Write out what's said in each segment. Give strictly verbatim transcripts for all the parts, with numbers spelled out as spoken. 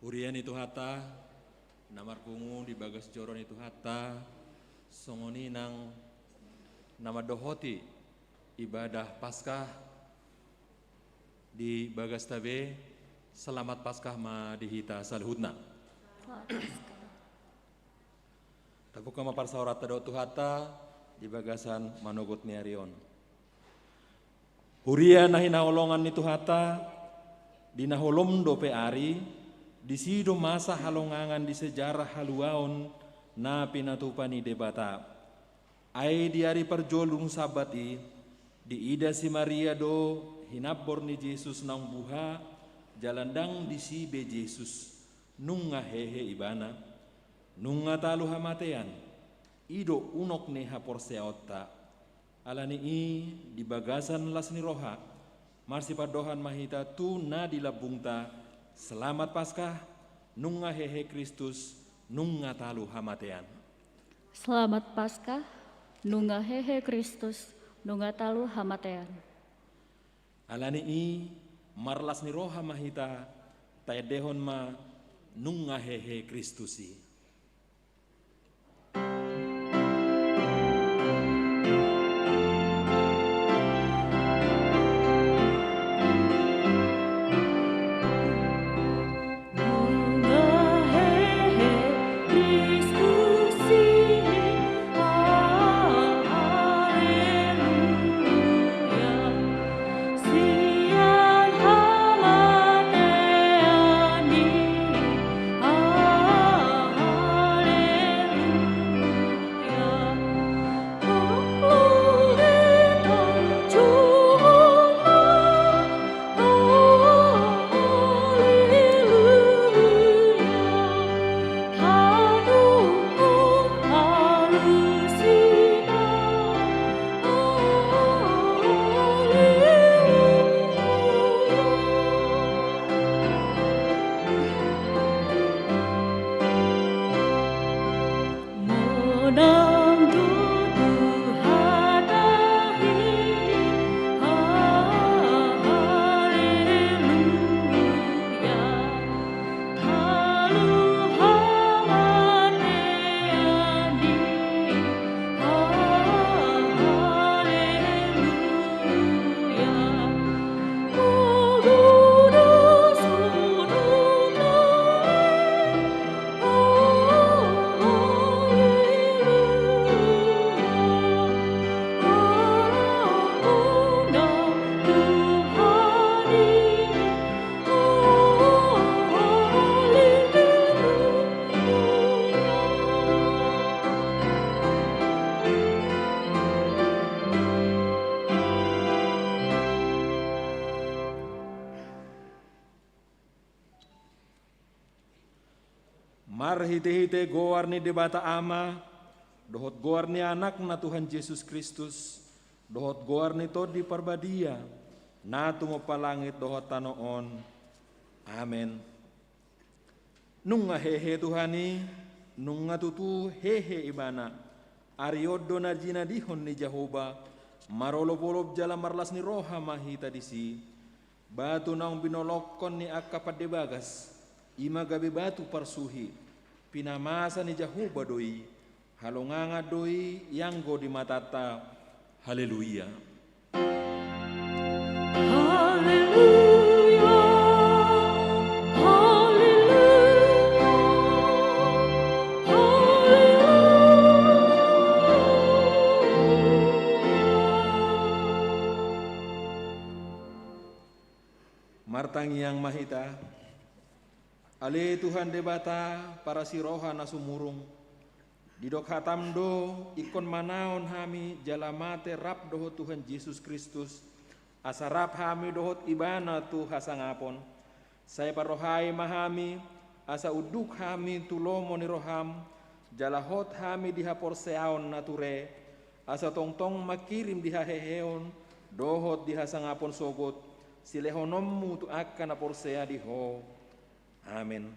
Huria ni Tuhanta, na marpungu di bagas joro ni Tuhanta, songon i nang na mandohoti ibadah Paskah di bagasta be, selamat Paskah ma di hita saluhutna. Selamat Paskah. Tabuka ma parsaoranta dohot Tuhanta di bagasan manogot ni ari on. Huria na hinaholongan ni Tuhanta, di na holom dope ari, disi do masa halongangan di sejarah haluaon na pinatupa ni Debata. Ai di ari parjolo dung Sabbat i, diida si Maria do hinambor ni Jesus naung buha, jala ndang disi be Jesus, nunga hehe ibana. Nunga talu hamatean, i do unok ni haporseaonta. Alani i, di bagasan las ni roha, marsipandohan ma hita tu na di lambungta, selamat Paskah, nunga hehe Kristus, nunga talu hamatean. Selamat Paskah, nunga hehe Kristus, nunga talu hamatean. Alani i, marlas ni roha ma hita, taendehon ma nunga hehe Kristus i. Marhitehite goar ni Debata Ama, dohot goar ni Anakna Tuhan Jesus Kristus, dohot goar ni Tondi Parbadia, na tumompa langit dohot tano on. Amen. Nunga hehe Tuhan i, nunga tutu hehe Ibana. Ari on do na jinadihon ni Jahowa, marolopolop jala marlas ni roha ma hita disi. Batu naung binolongkon ni angka pande bagas, i ma gabe batu parsuhi, pinamasa ni Jahowa do i, halongangan do i ianggo di matanta. Haleluya. Haleluya, haleluya, haleluya. Martangiang ma hita. Ale Tuhan Debata, parasi roha na sumurung, didok hatam do, ingkon manaon hami jala mate rap dohot Tuhan Jesus Kristus, asa rap hami dohot Ibana tu hasangapon. Sai parrohai ma hami, asa unduk hami tu lomo ni roham, jala hot hami di haporseaon na ture, asa tongtong mangkirim di haheheon dohot di hasangapon sogot, silehononmu tu angka na porsea di Ho. Amen.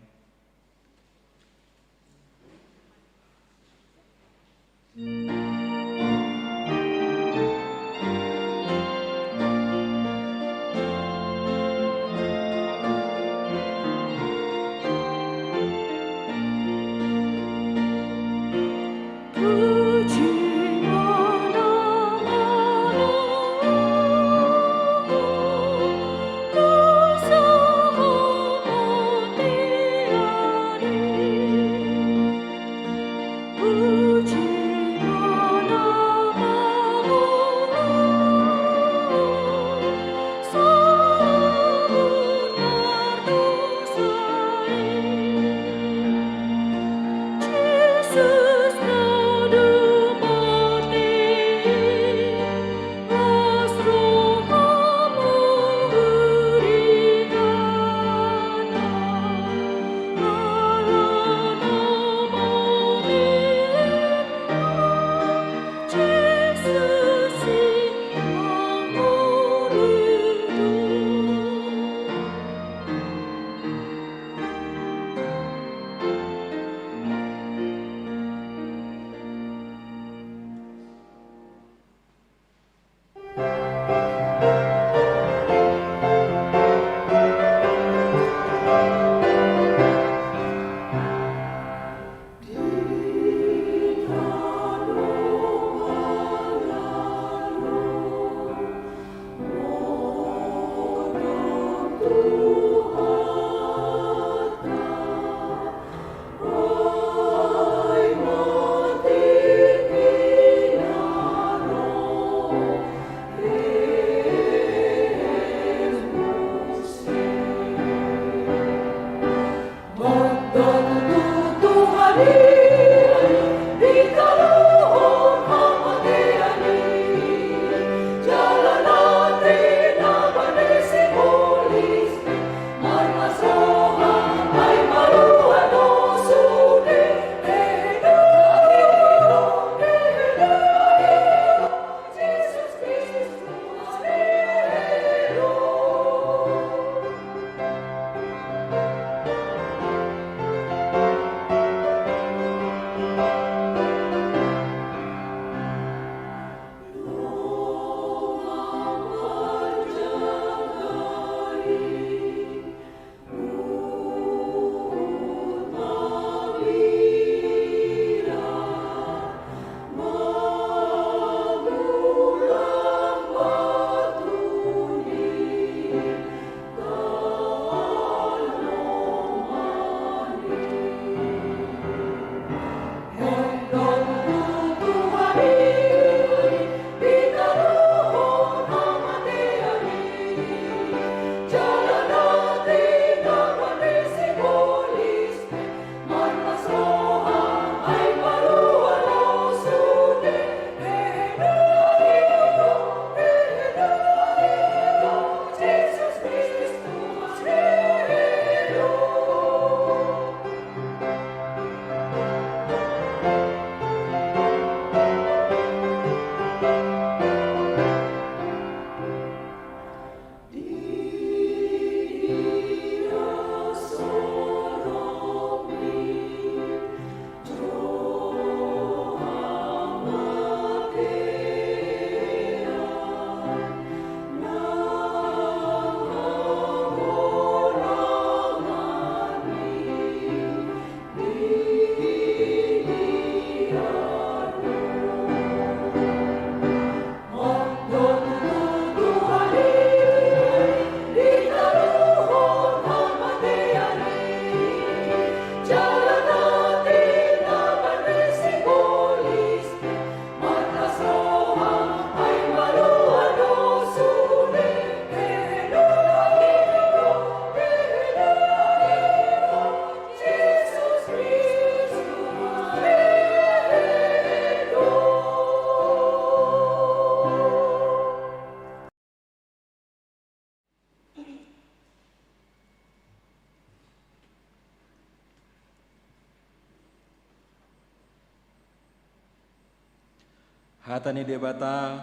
Hata ni Debata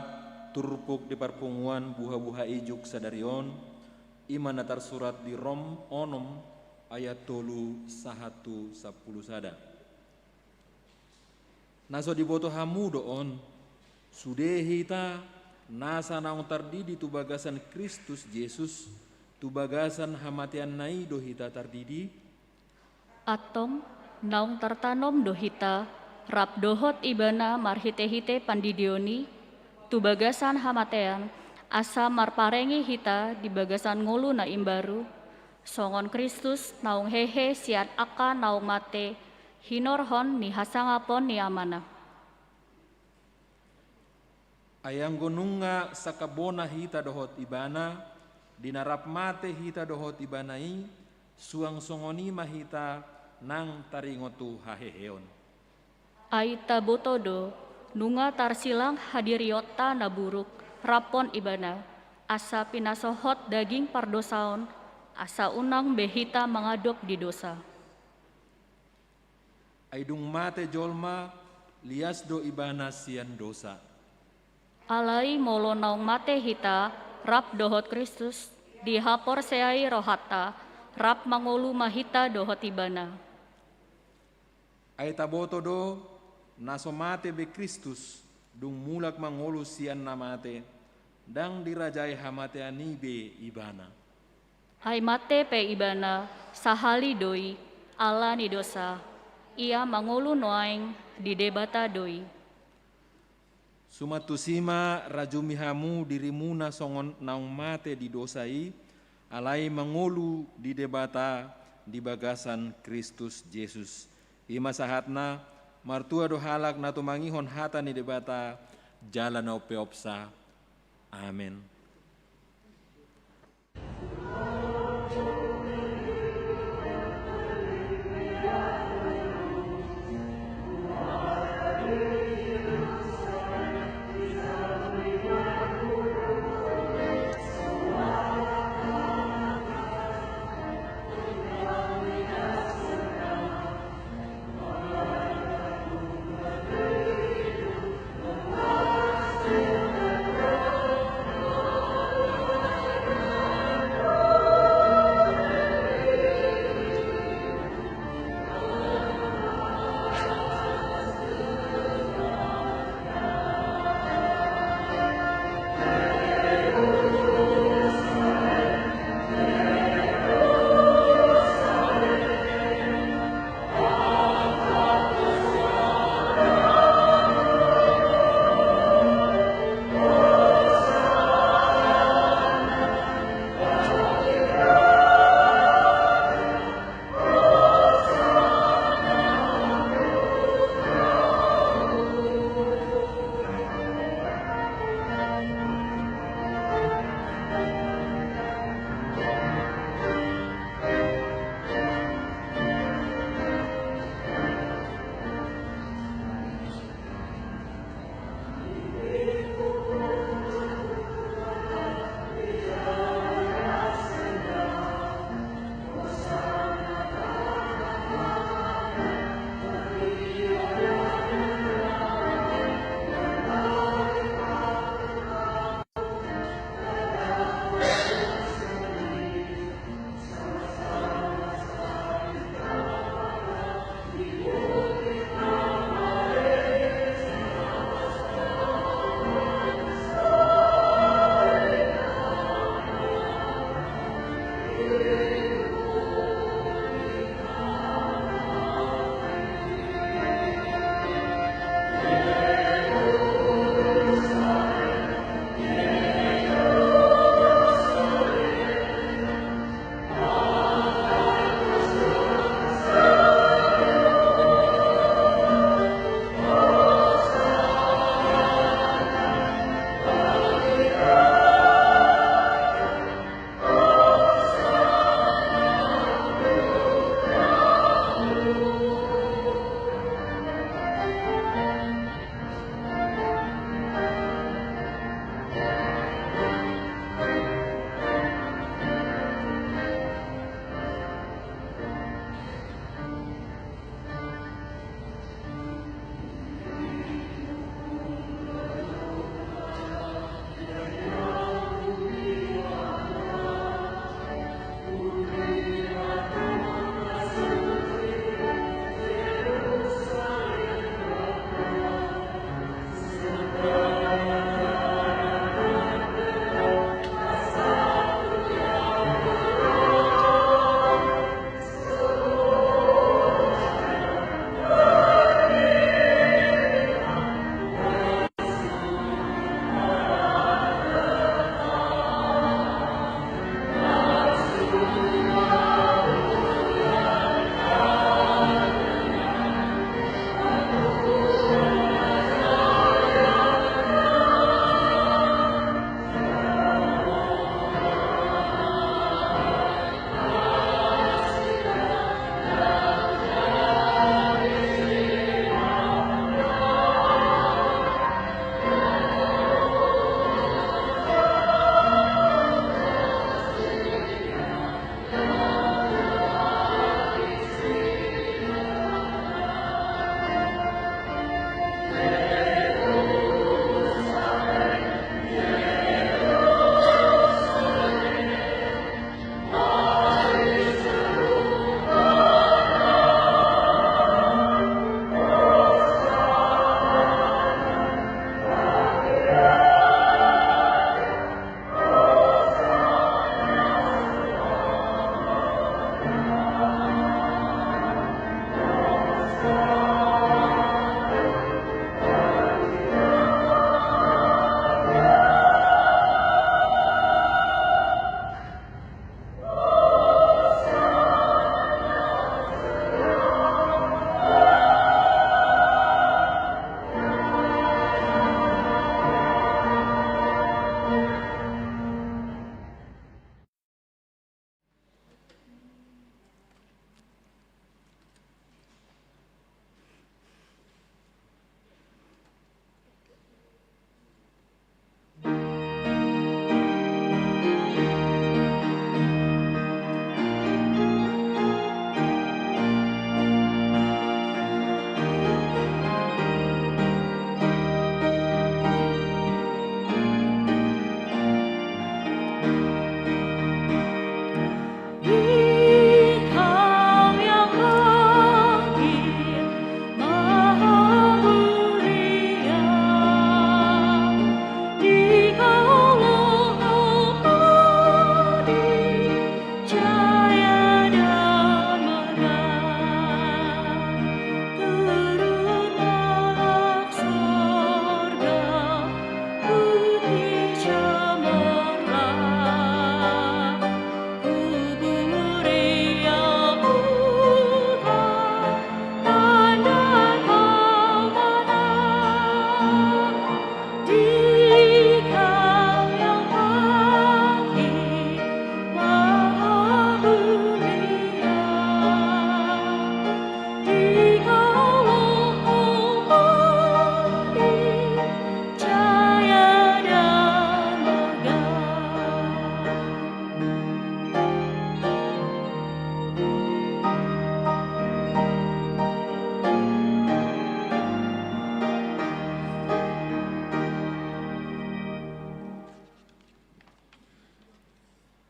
turpuk di parpunguan buha-buha ijuk sadari on, i ma na tarsurat di Rom onom ayat tolu sahat tu sampulu sada. Na so diboto hamu do on, sude hita nasa naung tardidi tu bagasan Kristus Jesus, tu bagasan hamateanna i do hita tardidi? Antong, naung tartanom do hita, rap dohot Ibana marhite-hite pandidion i, tu bagasan hamatean, asa marparengi hita di bagasan ngolu na imbaru, songon Kristus naung hehe sian angka naung mate, hinorhon ni hasangapon ni Amana. Ai anggo nunga sangkap bona hita dohot Ibana, di na rap mate hita dohot Ibana i, suang songon i ma hita nang taringot tu haheheon. Ai taboto do, nunga tarsilang hadirionta na buruk raphon Ibana, asa pinasohot daging pardosaon, asa unang be hita mangadop di dosa. Ai dung mate jolma, lias do ibana sian dosa. Alai molo naung mate hita rap dohot Kristus, dihaporseai rohanta, rap mangolu ma hita dohot Ibana. Ai taboto do, na so mate be Kristus, dung mulak mangolu sian na mate, ndang dirajai hamatean i be Ibana. Ai mate pe Ibana, sahali do i, ala ni dosa, ia mangolu nuaeng di Debata do i. Suman tusi ma rajumi hamu dirimuna songon naung mate di dosa i, alai mangolu di Debata di bagasan Kristus Jesus. I ma sahatna, martua do halak na tumangihon hata ni Debata, jala na umpeopsa. Amen.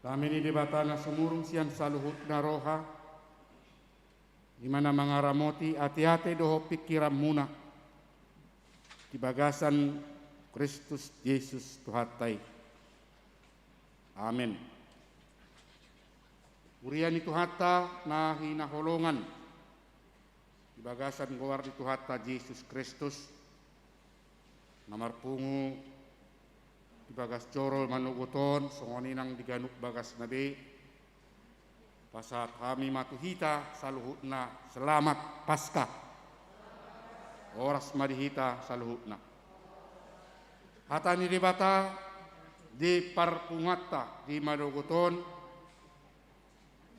Dame ni Debata na sumurung sian saluhutna roha, i ma na mangaramoti ateate dohot pingkiranmuna di bagasan Kristus Jesus Tuhanta i. Amen. Huria ni Tuhanta na hinaholongan, di bagasan goar ni Tuhanta Jesus Kristus, na marpungu di bagas joro manogot on, songon i nang di ganup bagasna be, pasahat hami ma tu hita saluhutna selamat Paskah. Horas ma di hita saluhutna. Hata ni Debata di parpunguanta di manogot on,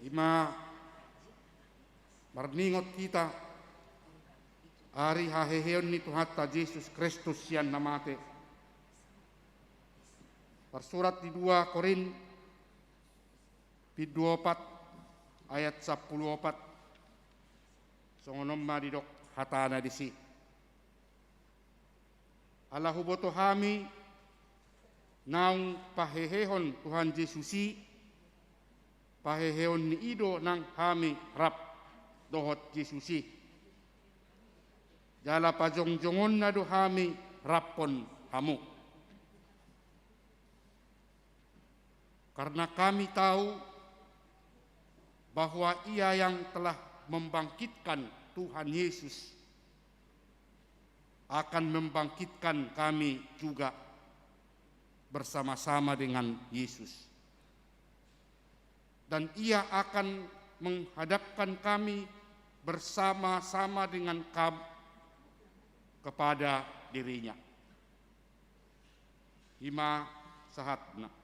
i ma marningot hita ari haheheon ni Tuhanta Jesus Kristus sian na mate. Tarsurat di dua Korint bindu opat ayat sampulu opat. Songon on ma didok hatana disi. Ala huboto hami naung pahehehon Tuhan Jesus i, paheheon ni i do nang hami rap dohot Jesus i. Jala pajongjongonna do hami raphon hamu. Karena kami tahu bahwa Ia yang telah membangkitkan Tuhan Yesus akan membangkitkan kami juga bersama-sama dengan Yesus. Dan Ia akan menghadapkan kami bersama-sama dengan kam kepada diri-Nya. I ma sahatna.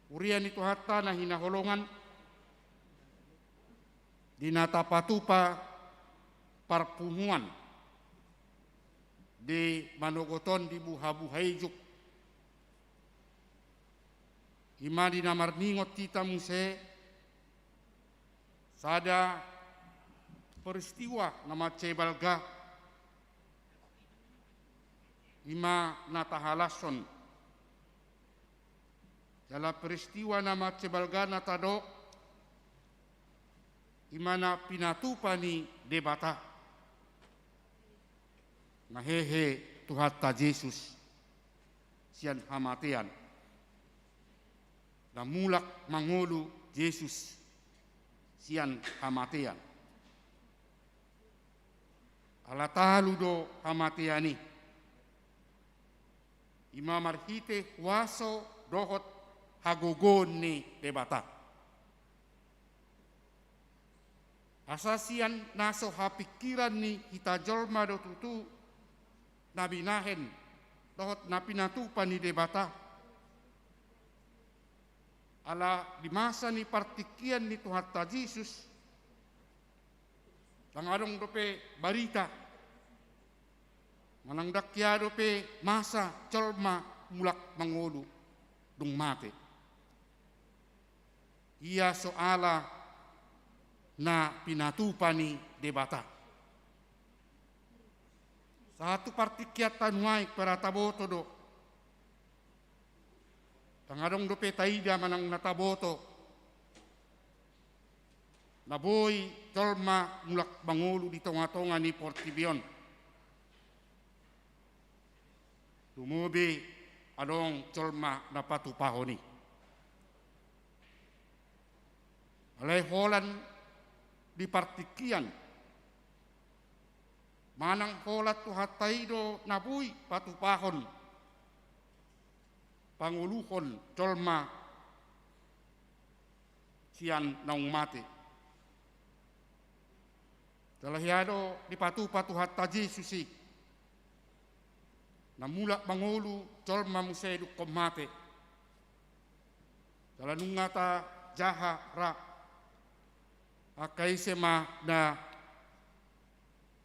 Huria ni Tuhanta na hinaholongan, di na tapatupa parpunguan di manogot on di buhabuha ijuk, i ma di na marningot hita muse sada peristiwa na mansai balga, i ma na tahalashon. Jala peristiwa na mansai balga na tadok, i ma na pinatupa ni Debata na hehe Tuhanta Jesus sian hamatean. Na mulak mangolu Jesus sian hamatean. Ala talu do hamatean i. I ma marhite huaso dohot hagogoon ni Debata. Asa sian na so hapingkiran ni hita jolma do tutu na binahen dohot na pinatupa ni Debata. Ala di masa ni partingkian ni Tuhanta Jesus, ndang adong dope barita manang ndang hea dope masa jolma mulak mangolu dung mate. Ia so ala na pinatupa ni Debata. Sahat tu partingkianta nuaeng pe ra taboto do. Ndang adong dope taida manang na taboto na boi jolma mulak mangolu di tonga-tonga ni portibi on. Lumobi adong jolma na patupahon i. Alai holan di partingkian manang holan Tuhanta i do na boi patupahon pangoluhon jolma sian naung mate. Jala hea do dipatupa Tuhanta Jesus i na mulak mangolu jolma muse dungkon mate. Jala nunga tajaha ra angka ise ma na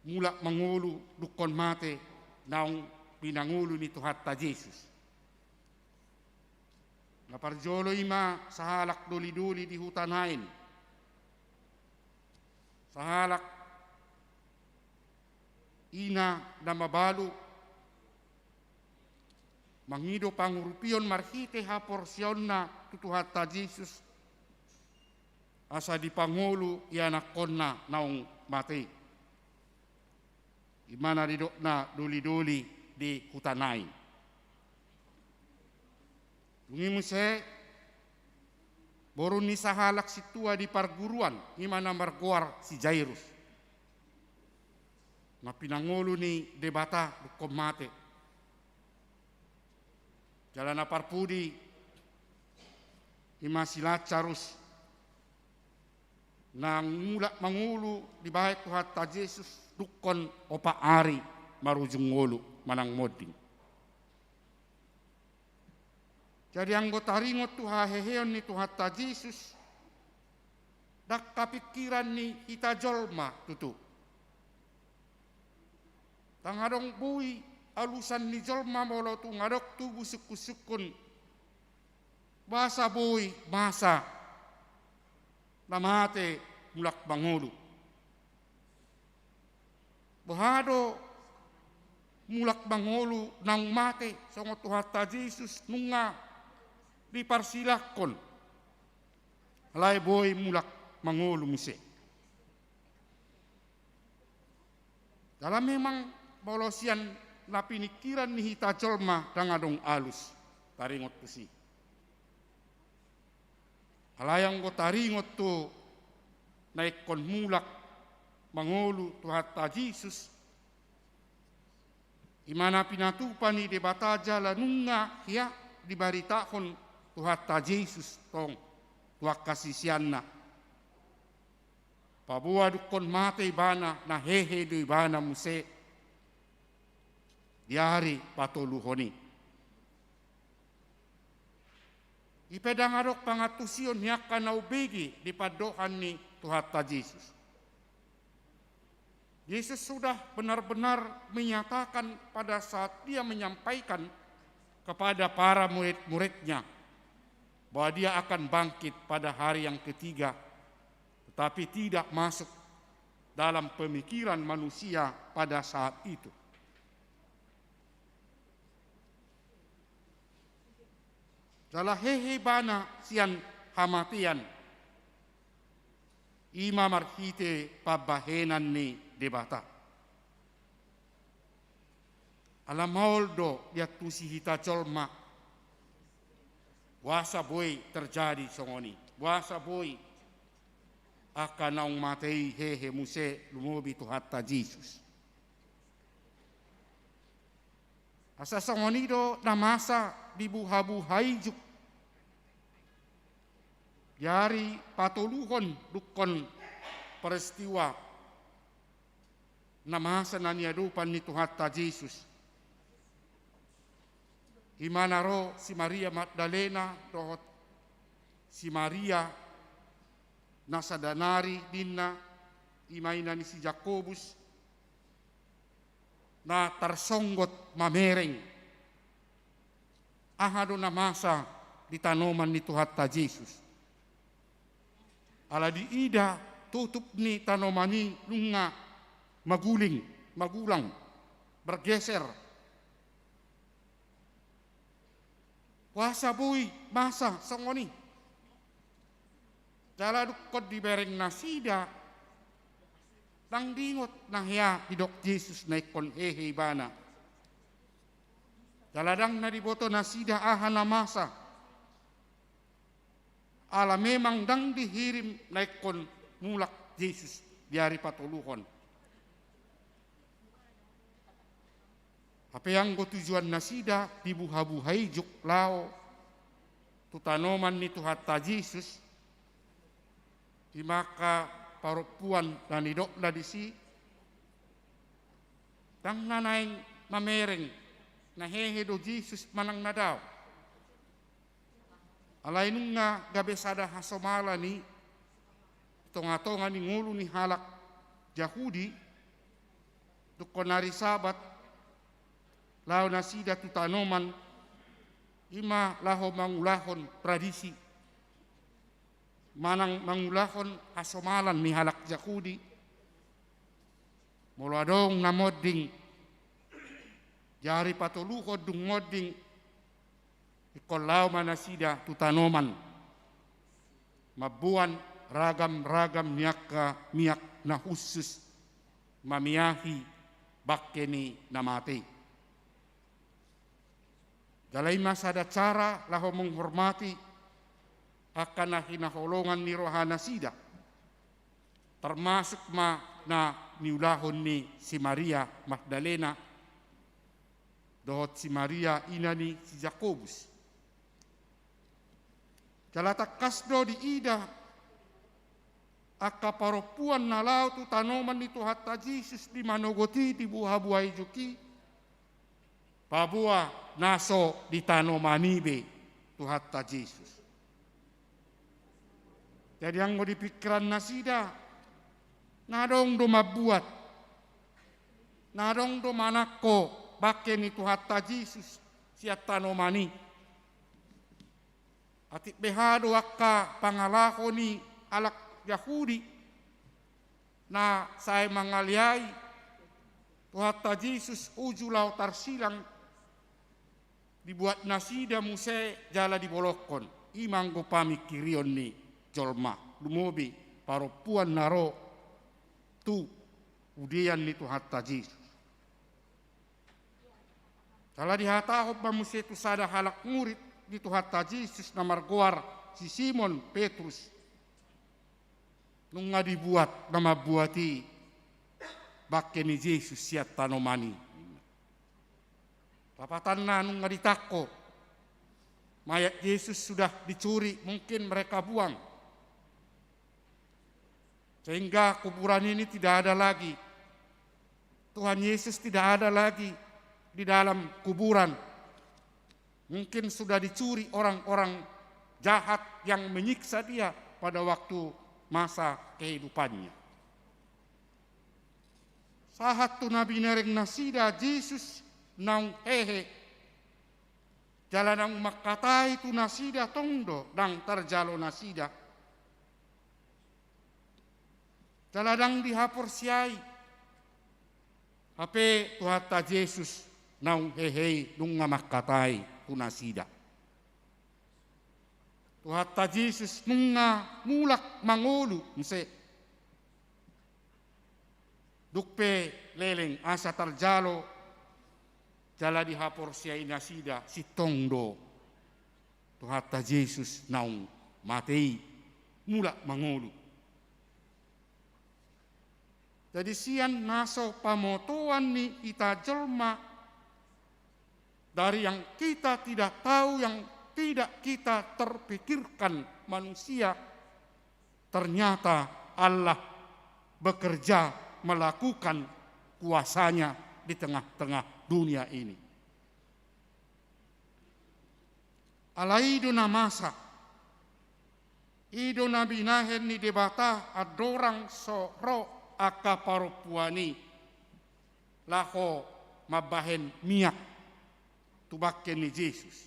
mulak mangolu dungkon mate naung pinangolu ni Tuhanta Jesus. Na parjolo i ma sahalak doli-doli di huta Nain. Sahalak ina na mabalu mangido pangurupion marhite haporseaonna tu Tuhanta Jesus, asa dipangolu ianakhonna naung mate i. I ma na didokna doli-doli di huta Nain. Dung i muse, boru ni sahalak sintua di parguruan, i ma na margoar si Jairus, na pinangolu ni Debata dungkon mate. Jala na parpudi, i ma si Lasarus, na mulak mangolu dibahen Tuhanta Jesus dungkon opat ari marujung ngolu manang monding. Jadi anggo taringot tu haheheon ni Tuhanta Jesus, ndang hapingkiran ni hita jolma tutu. Ndang adong boi alusan ni jolma molo tung adong tubu sungkun-sungkun, boasa boi masa na mate mulak mangolu. Boha do mulak mangolu naung mate, songon Tuhanta Jesus nunga diparsilangkon, alai boi mulak mangolu muse. Jala memang molo sian na piningkiran ni hita jolma ndang adong alus taringot tusi. Alai anggo taringot tu na ingkon mulak mangolu Tuhanta Jesus, i ma na pinatupa ni Debata jala nunga hea dibaritahon Tuhanta Jesus tong tu angka siseanna. Paboa dungkon mate ibana, na hehe do ibana muse di ari patoluhon i. I pe ndang adong pangantusion ni angka na umbege di pandohan ni Tuhanta Jesus. Yesus sudah benar-benar menyatakan pada saat Dia menyampaikan kepada para murid-muridnya bahwa Dia akan bangkit pada hari yang ketiga, tetapi tidak masuk dalam pemikiran manusia pada saat itu. Jala hehe ibana sian hamatean, i ma marhite pambahenan ni Debata. Ala maol do diantusi hita jolma, boasa boi terjadi songon i, boasa boi angka naung mate i hehe muse lumobi Tuhanta Jesus. Asa songon i do na masa di buha-buha ijuk di ari patoluhon dungkon peristiwa na masa na niadopan ni Tuhanta Jesus. I ma na ro si Maria Magdalena dohot si Maria na sada nari ninna, i ma ina ni si Jakobus, na tarsonggot mamereng aha do na masa di tanoman ni Tuhanta Jesus. Ala diida tutup ni tanoman i nunga maguling, magulang, bergeser. Boasa boi masa songon i? Jala dungkon dibereng nasida, ndang diingot na hea didok Jesus na ingkon hehe ibana. Jala ndang na diboto nasida aha na masa. Ala memang ndang dihirim na ingkon mulak Jesus di ari patoluhon. Hape anggo tujuan nasida di buha-buha ijuk laho tu tanoman ni Tuhanta Jesus, i ma angka parompuan na nidokna disi, ndang na naeng mamereng na hehe do Jesus manang na daong. Alai nunga gabe sada hasomalan i di tonga-tonga ni ngolu ni halak Jahudi, dungkon ari Sabat, laho nasida tu tanoman, i ma laho mangulahon tradisi, manang mangulahon hasomalan ni halak Jahudi. Molo adong na monding di ari patoluhon dung monding, Ingkon laho ma nasida tu tanoman, mamboan ragam-ragam ni angka miak na hushus mamiahi bangke ni na mate i. Jala i ma sada cara laho menghormati angka na hinaholongan ni rohanasida, termasuk ma na niulahon ni si Maria Magdalena dohot si Maria ina ni si Jakobus. Jala tangkas do diida angka parompuan na laho tu tanoman ni Tuhanta Jesus di manogot i, di buhabuha ijuk i, paboa na so di tanoman i be Tuhanta Jesus. Jadi anggo di pingkiran nasida, na adong do mambuat, na adong do manangko bangke ni Tuhanta Jesus sian tanoman i. Atik beha do angka pangalaho ni halak Jahudi na sai mangaleai Tuhanta Jesus uju laho tarsilang, dibuat nasida muse jala dibolongkon. I ma anggo pamingkirion ni jolma, lumobi parompuan na ro tu udean ni Tuhanta Jesus. Jala dihatahon ma muse tu sada halak murid ni Tuhanta Jesus na margoar si Simon Petrus, nunga dibuat na mambuat i bangke ni Jesus sian tanoman i. Lapatanna nunga ditangko. Mayat Jesus sudah dicuri, mungkin mereka buang. Sehingga kuburan ini tidak ada lagi. Tuhan Yesus tidak ada lagi di dalam kuburan. Mungkin sudah dicuri orang-orang jahat yang menyiksa dia pada waktu masa kehidupannya. Sahat tu na binereng nasida Jesus naung hehe, jala naung mangkatai tu nasida tong do ndang tarjalo nasida. Jala ndang dihaporseai. Hape Tuhanta Jesus naung hehe i nunga mangkatai tu nasida. Tuhanta Jesus nunga mulak mangolu muse. Dung pe leleng asa tarjalo jala dihaporseai nasida, sintong do Tuhanta Jesus naung mate i mulak mangolu. Jadi sian na so pamotoan ni hita jolma, dari yang kita tidak tahu, yang tidak kita terpikirkan manusia, ternyata Allah bekerja melakukan kuasa-Nya di tengah-tengah dunia ini. Alai i do na masa, i do na binahen ni Debata andorang so ro angka parompuan i laho mambahen miak tu bangke ni Jesus.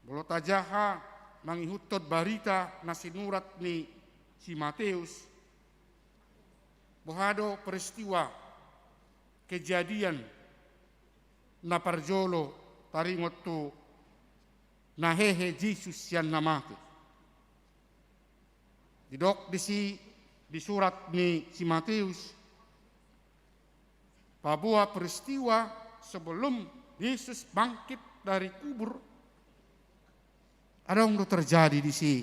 Molo tajaha mangihuthon barita na sinurat ni si Mateus, boha do peristiwa kejadian na parjolo taringot tu na hehe Jesus sian na mate. Didok disi di surat ni si Mateus, paboa peristiwa sebelum Yesus bangkit dari kubur, adong do terjadi disi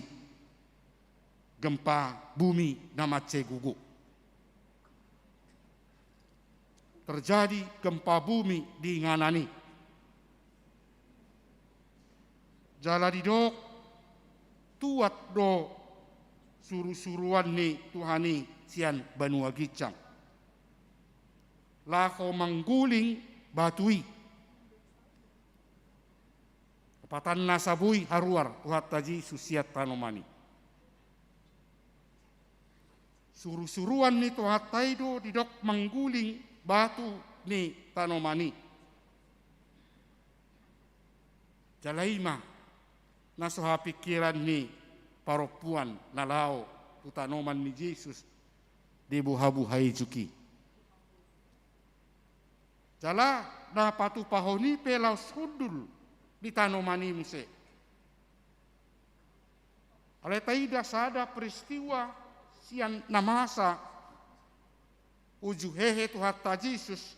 gempa bumi na mansai gogo. Terjadi gempa bumi di inganan i. Jala didok, tuat do surusuruan ni Tuhan i sian banua ginjang laho mangguling batu i. Lapatanna, asa boi haruar Tuhanta Jesus sian tanoman i. Surusuruan ni Tuhanta i do didok mangguling batu ni tanoman i. Jala i ma na so hapingkiran ni parompuan na laho tu tanoman ni Jesus di buhabuha ijuk i. Jala na patupahon i pe laos hundul di tanoman i muse. Alai taida sada peristiwa sian na masa uju hehe Tuhanta Jesus,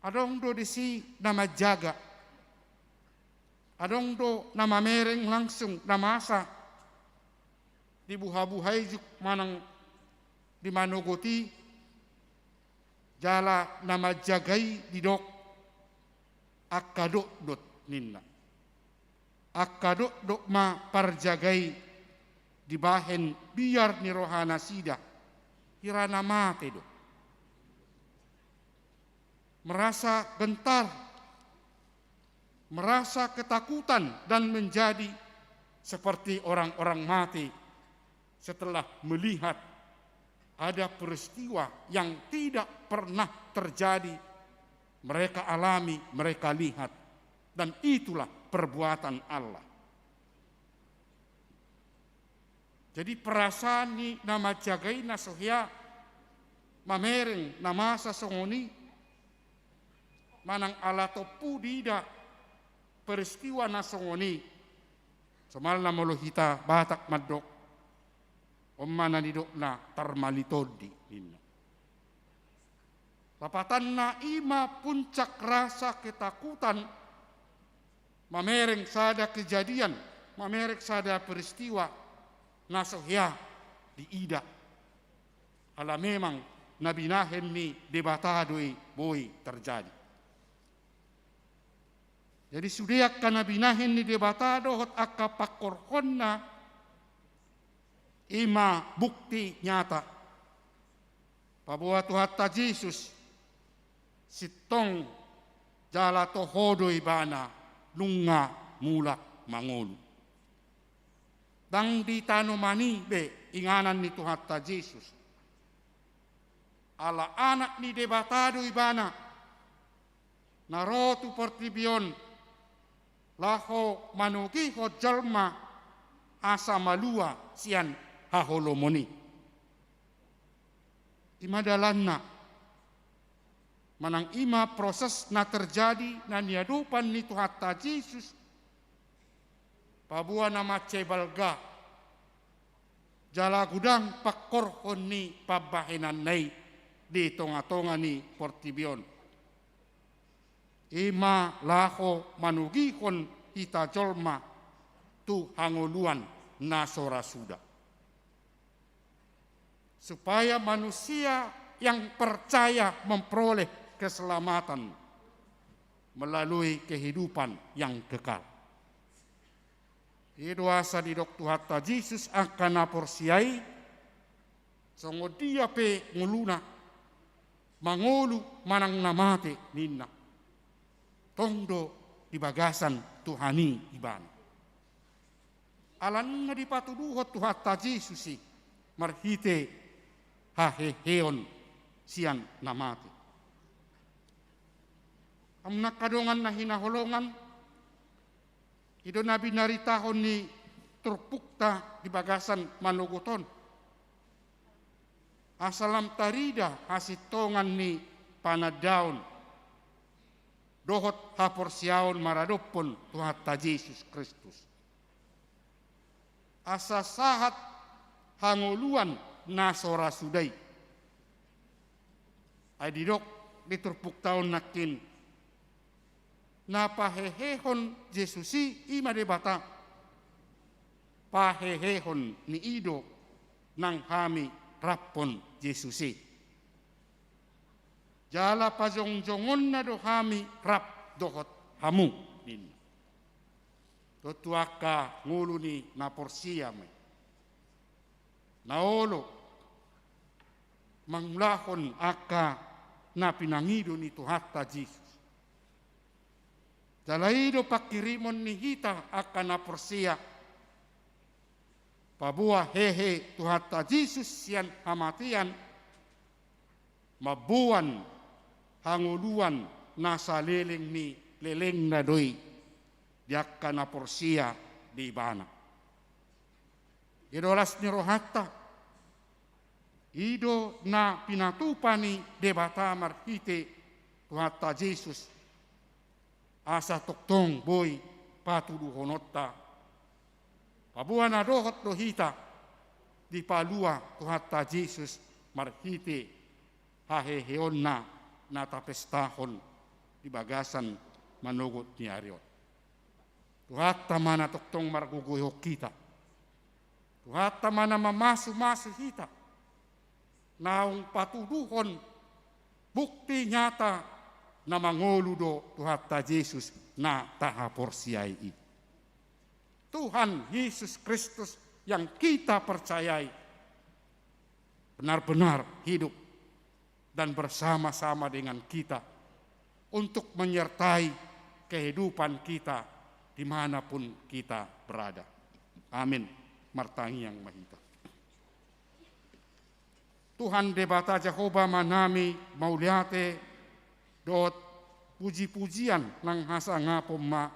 adong do disi na manjaga, adong do na mamereng langsung na masa di buhabuha i juk manang di manogot i, jala na manjaga i didok angka dotdot ninna. Angka dotdot ma parjaga i dibahen biar ni rohanasida, hira na mate do. Merasa gentar, merasa ketakutan dan menjadi seperti orang-orang mati setelah melihat ada peristiwa yang tidak pernah terjadi mereka alami, mereka lihat. Dan itulah perbuatan Allah. Jadi perasaan ni na manjaga i na so hea mamereng na masa songon i, manang ala tompu diida peristiwa na songon i. Somalna molo hita Batak mandok, on ma na nidokna tarmali tondi ninna. Lapatanna i ma puncak rasa ketakutan mamereng sada kejadian, mamereng sada peristiwa na so hea diida. Ala memang na binahen ni Debata do i boi terjadi. Jadi sude angka na binahen ni Debata dohot angka pangkorhonna, i ma bukti nyata paboa Tuhanta Jesus sintong jala toho do ibana nunga mulak mangolu. Ndang di tanoman i be inganan ni Tuhanta Jesus. Ala Anak ni Debata do ibana, na ro tu portibi on laho manogihon jolma asa malua sian haholomon i. I ma dalanna, manang i ma proses na terjadi na niadopan ni Tuhanta Jesus paboa na mansai balga jala godang pangkorhon ni pambahenanna i di tongatonga ni portibi on. I ma laho manogihon hita jolma tu hangoluan na so ra suda, supaya manusia yang percaya memperoleh keselamatan melalui kehidupan yang kekal. I do asa didok Tuhanta Jesus angka na porsea i, songon dia pe ngoluna, mangolu manang na mate ninna, tong do di bagasan Tuhan i ibana. Ala nunga dipatuduhon Tuhanta Jesus i marhite haheheon sian na mate. Hamu angka dongan na hinaholongan, i do na binaritahon ni turpukta di bagasan manogot on. Asa lam tarida hasintongan ni panandaon dohot haporseaon maradophon Tuhanta Jesus Kristus. Asa sahat hangoluan na so ra suda i. Ai didok di turpukta on nangkin, na pahehehon Jesus i, i ma Debata. Pahehehon ni i do nang hami raphon Jesus i. Jala pajongjongonna do hami rap dohot hamu, ninna. Tontu angka ngolu ni na porsea ma i. Na olo mangulahon angka na pinangido ni Tuhanta Jesus. Jala i do panghirimon ni hita angka na porsea, paboa hehe Tuhanta Jesus sian hamatean, mamboan hangoluan na saleleng ni lelengna do i di angka na porsea di Ibana. I do las ni rohanta, i do na pinatupa ni Debata marhite Tuhanta Jesus, asa tongtong boi patuduhononta. Paboa na dohot do hita dipalua Tuhanta Jesus marhite haheheonna na tapestahon di bagasan manogot ni ari on. Tuhanta ma na tongtong margogoihon hita. Tuhanta ma na mamasumasu hita. Naung patuduhon bukti nyata na mangolu do Tuhanta Jesus na tahaporseai i. Tuhan Yesus Kristus yang kita percayai benar-benar hidup dan bersama-sama dengan kita untuk menyertai kehidupan kita di mana pun kita berada. Amin. Martangiang ma hita. Tuhan Debata Jahowa ma nami mauliate dohot pujipujian nang hasangapon ma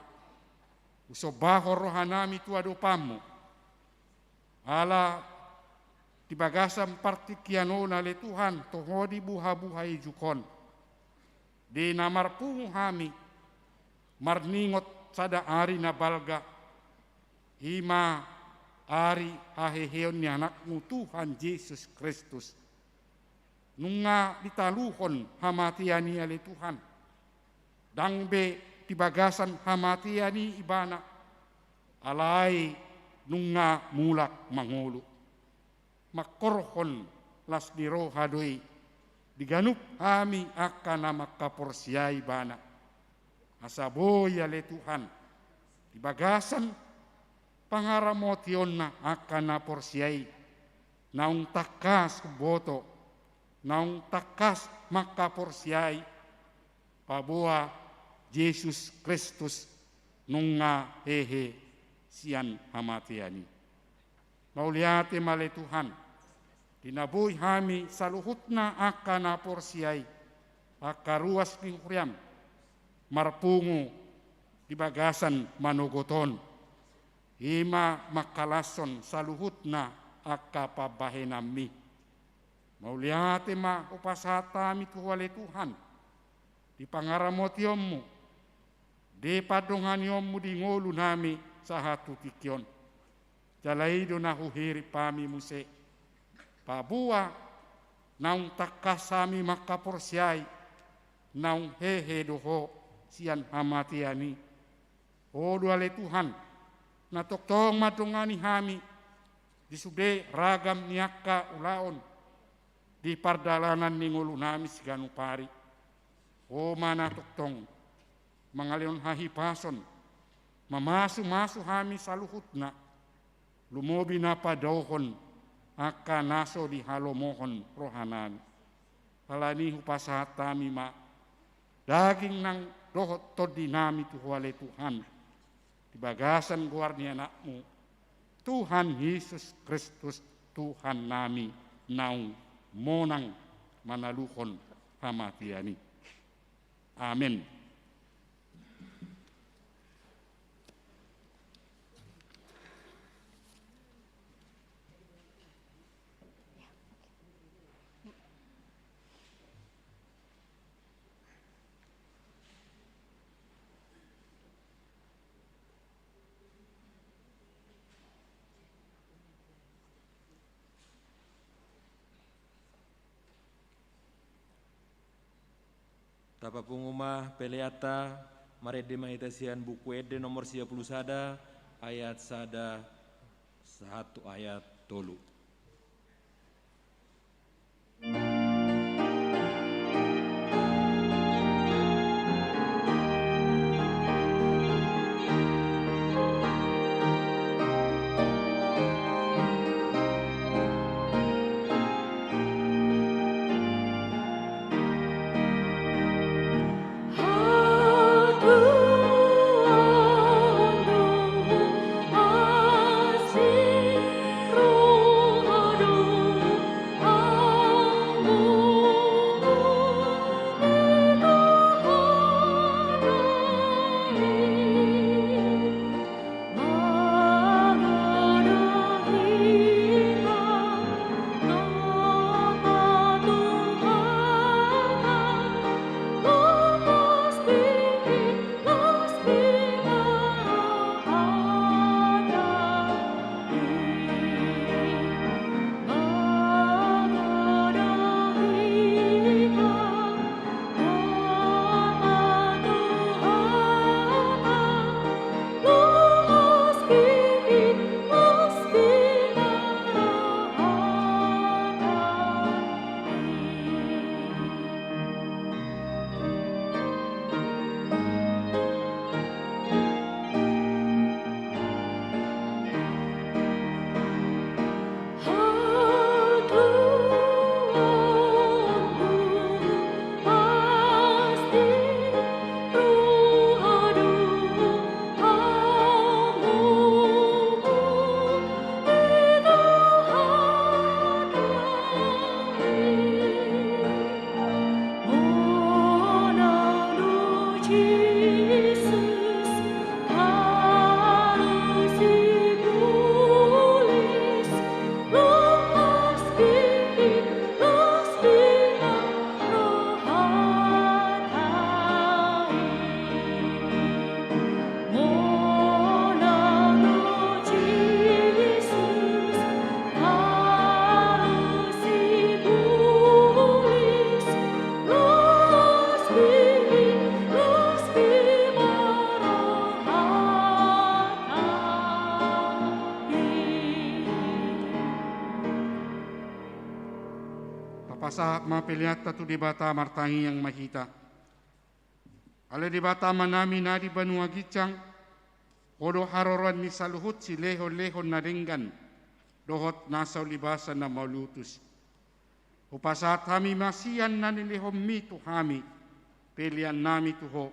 husombahon rohanami tu adopanmu. Ala di bagasan partingkian on ale Tuhan, toho di buhabuha ijuk on, di na marpungu hami marningot sada ari na balga, i ma ari haheheon ni Anakmu Tuhan Jesus Kristus. Nunga ditaluhon hamatean i ale Tuhan. Ndang be di bagasan hamatean i Ibana, alai nunga mulak mangolu. Mangkorhon las ni roha do i di ganup hami angka na mangkaporseai Ibana. Asa boi ale Tuhan, di bagasan pangaramotionna angka na porsea i, naung tangkas huboto, naung tangkas mangkaporseai, paboa Jesus Kristus nunga hehe sian hamatean i. Mauliate ma ale Tuhan, di na boi hami saluhutna angka na porsea i, angka ruas ni huriam, marpungu di bagasan manogot on, i ma mangkalashon saluhutna angka pambahenanmi. Mauliate ma hupasahat hami tu Ho ale Tuhan, di pangaramotionmu, di pandonganionmu di ngolunami sahat tu tingki on. Jala i do na huhirim hami muse, paboa naung tangkas hami mangkaporseai, naung hehe do Ho sian hamatean i. Ho do ale Tuhan, na tongtong mandongani hami di sude ragam ni angka ulaon di pardalanan ni ngolunami siganup ari. Ho ma na tongtong mangalehon hahipason, mamasumasu hami saluhutna, lumobi na padaohon angka na so dihalomohon rohanami. Alani i hupasahat hami ma daging nang dohot tondinami tu Ho ale Tuhan, di bagasan goar ni Anakmu, Tuhan Jesus Kristus, Tuhannami, naung monang manaluhon hamatean i. Amen. Tapapungu ma peleanta, marende ma hita sian Buku Ende nomor sia pulu sada, ayat sada sahat tu ayat tolu. Sahat ma peleanta tu Debata, martangiang ma hita. Ale Debata Amanami na di banua ginjang, Ho do haroroan ni saluhut silehonlehon na denggan dohot na saulibasan na mauliutus. Hupasahat hami ma sian na nilehonMi tu hami peleannami tu Ho,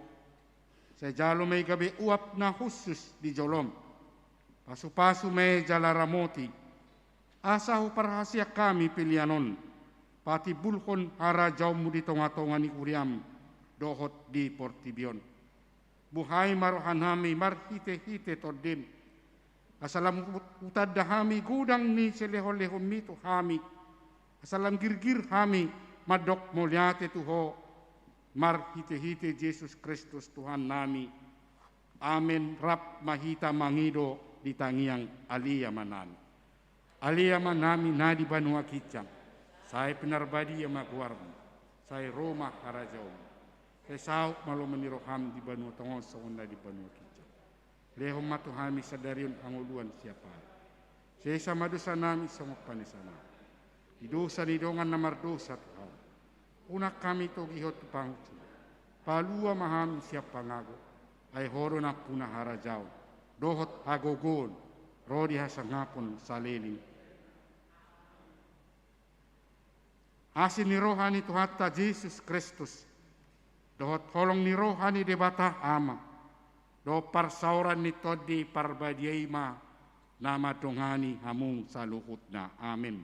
sai jalo ma i gabe uap na hushus di jolom. Pasupasu ma i jala ramoti, asa huparhaseang hami pelean on patimbulhon harajaonMu di tongatonga ni huriaM dohot di portibi on. Buhai ma rohanami marhitehite TondiM, asa lam hutanda hami godang ni silehonlehonMi tu hami, asa lam girgir hami mandok mauliate tu Ho, marhitehite Jesus Kristus Tuhannami. Amen. Rap ma hita mangido di tangiang Ale Amanami. Ale Amanami na di banua ginjang, sai pinarbadia ma goarMu, sai ro ma harajaonMu, sai saut ma lomo ni rohaM di banua tonga on songon na di banua ginjang. Lehon ma tu hami sadari on hangoluan siapari. Sesa ma dosanami songon panesanami di dosa ni dongan na mardosa tu hami. Unang hami togihon tu pangunjunan. Palua ma hami sian pangago, ai Ho do nampuna harajaon dohot hagogoon ro di hasangapon saleleng. Asi ni roha ni Tuhanta Jesus Kristus, dohot holong ni roha ni Debata Ama, dohot parsaoran ni Tondi Parbadia i ma na mandongani hamu saluhutna. Amen.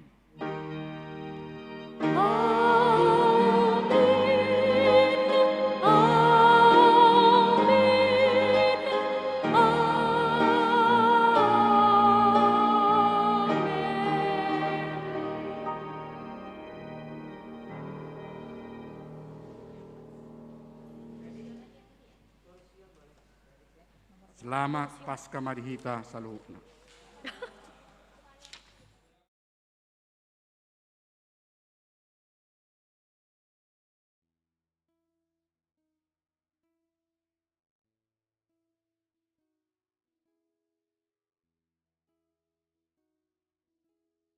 Selamat Paskah ma di hita saluhutna.